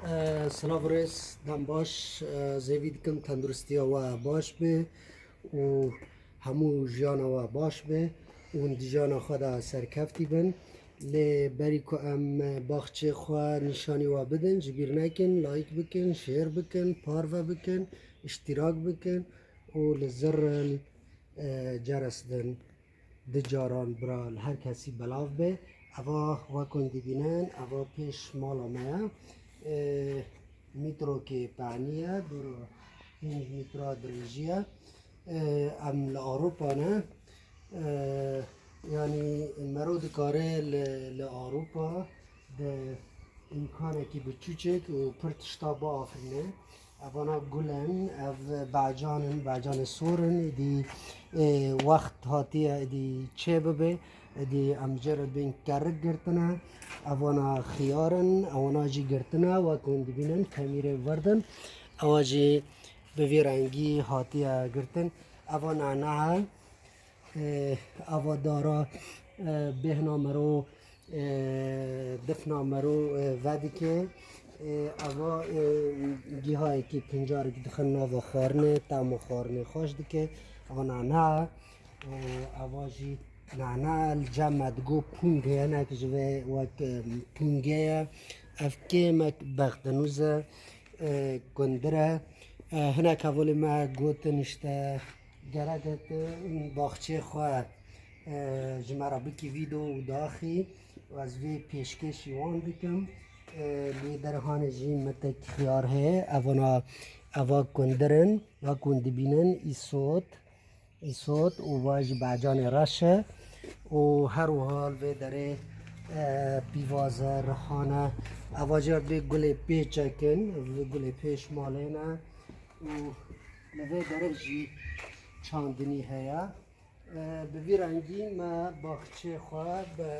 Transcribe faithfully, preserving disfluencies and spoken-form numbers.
Silav rêz, dem baş, e, zêvî dikim tenduristiya we baş be û hemû jiyana we baş be û hûn di jiyana xwe de serkeftî bin. Lê berî ku em baxçê xwe nîşanî we bidin, ji bîr nekin, like bikin, share bikin, parve bikin, îştîrak bikin û li zirin, e, ceres din. Di caran bira li her kesî belav be. Eva wek hûn dibînin, eva pêş mala me ye. E, mîtrokê penî ye, dora pênc mîtra dirêjî ye. E, em li Ewropa ne. E, yanî mero dikare li, li Ewropa di îmkanekî biçûçek û pir tişta biafirîne. Evana gul in, ev becan in, becanê sor in, êdî, e, wext hatiye êdî çê bibe, êdî em jê re bên kerik girtine. Evana xiyar in, ewana jî girtine, wek hûn dibînin, temîrê verdin. Ewa jî bi vî rengî hatiye girtin. Eva nane ye. E, eva dara, e, bêhna mero, e, difna mero, e, vedike. E, eva, e, gihayekî pincarek dixin nava xwarinê, tama xwarinê xweş dike. Eva nane, e, eva jî nane, li cem me digo pûnge ye, hinek ji vê wek, e, pûnge ye. Ev kêmek bexdenûz e, e, gundir e. E, hinek hevalê me gotin işte, Gerek e tu baxçê xwe, e, ji me re bikî vîdeo û daxî û ez vê pêşkêşî wan dikim. E, lê derhanê jî mitek xiyar heye. Evana, eva gundir in, ya ku hûn dibînin, îsot, îsot û va jî becanê reş e. Û her wiha li vê derê, e, pîvaz e, rihan e. Eva jî vê gulê pêçek in, vê gulê pêş malê ne. Û li vê derê jî çandinî heye. E, bi vî rengî me baxçê xwe bi